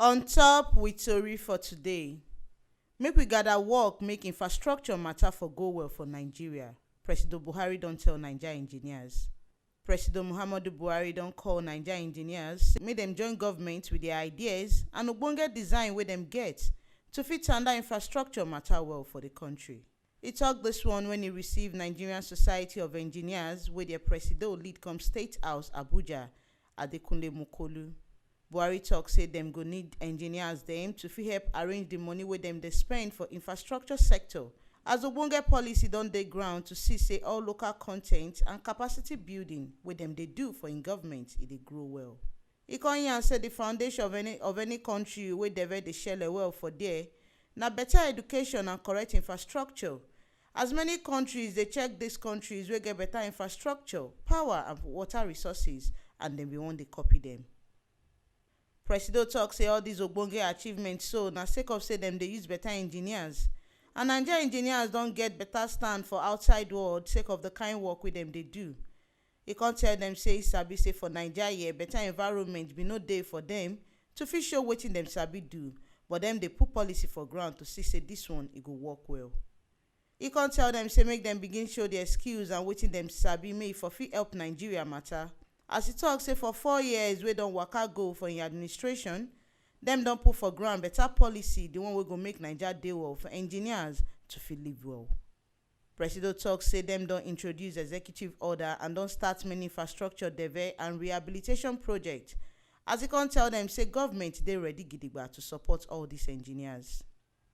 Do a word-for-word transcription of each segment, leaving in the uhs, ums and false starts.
On top with tori for today. Make we gather work, make infrastructure matter for go well for Nigeria. President Buhari don tell Naija engineers. President Muhammadu Buhari don call Naija engineers make dem join government with their ideas and ogbonge design wey dem get to fit handle infrastructure matter well for the country. He talk this one when he receive Nigerian Society of Engineers wey their presido lead come State House Abuja, Adekunle Mokolu. Buhari talk say dem go need engineers dem to fit help arrange the money wey dem dey spend for infrastructure sector, as ogbonge policy don dey ground to see say all local content and capacity building wey dem dey do for im government e dey grow well. E come yarn say the foundation of any of any country wey deve dey shele well for there na better education and correct infrastructure, as many countries dey check these countries wey get better infrastructure, power and water resources, and dem bin wan dey copy dem. Presido talk say all these ogbonge achievements so na sake of say dem dey use better engineers, and Naija engineers don get better stand for outside world sake of the kind work wey dem dey do. E come tell dem say e sabi say for Naija here better environment bin no dey for dem to fit show wetin dem sabi do, but dem dey put policy for ground to see say this one e go work well. E come tell dem say make dem begin show their skills and wetin dem sabi make e for fit help Nigeria matter. As e talk say for four years wey don waka go for im administration, dem don put for ground better policy, the one wey go make Naija dey well for engineers to fit live well. Presido talk say dem don introduce executive order and don start many infrastructure deve and rehabilitation project, as e come tell dem say government dey ready gidigba to support all these engineers.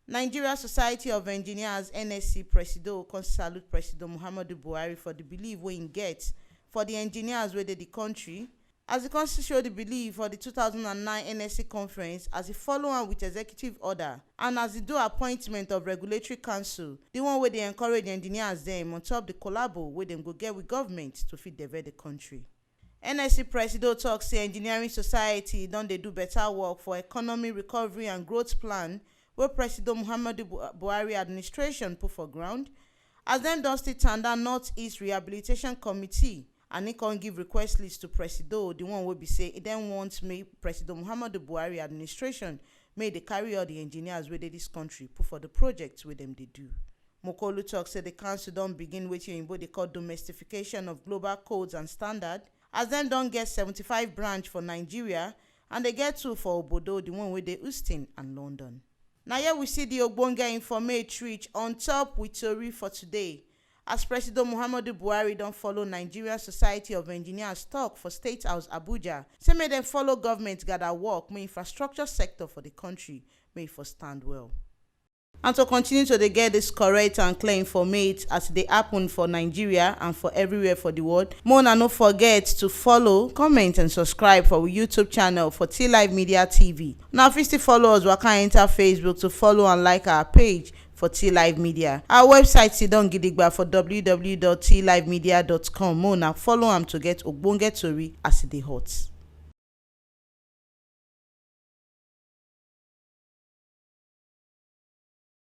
Nigeria Society of Engineers, N S C, presido come salute President Muhammadu Buhari for the belief wey im get for the engineers wey dey the country, as e come still show the belief for the two thousand and nine N S C conference, as e follow am with executive order and as e do appointment of regulatory council, the one wey dey encourage engineers dem on top the collabo wey dem go get with government to fit develop the country. N S C presido talk say engineering society don dey do better work for economy recovery and growth plan wey President Muhammadu Bu- Buhari administration put for ground, as dem don still tanda North East Rehabilitation Committee, and e come give request list to Presido, the one wey be say e dem want make President Muhammadu Buhari administration make dey carry all the engineers wey dey this country put for the project wey dem dey do. Mokolu talk say the council don begin wetin oyinbo dey call domestification of global codes and standard, as dem don get seventy-five branch for Nigeria and dey get two for obodo, the one wey dey Houston and London. Na here we see the ogbonge informate reach on top with tori for today, as President Muhammadu Buhari don follow Nigerian Society of Engineers talk for State House Abuja, say make dem follow government gather work make infrastructure sector for the country make e for stand well. And to continue to dey get this correct and clear informate as e dey happen for Nigeria and for everywhere for the world, make una no forget to follow, comment and subscribe for our YouTube channel for T Live Media T V. Una fit still follow us waka enter Facebook to follow and like our page for T Live Media. Our website sit down gidigba for w w w dot t live media dot com. Make una follow am to get ogbonge tori as e dey hot.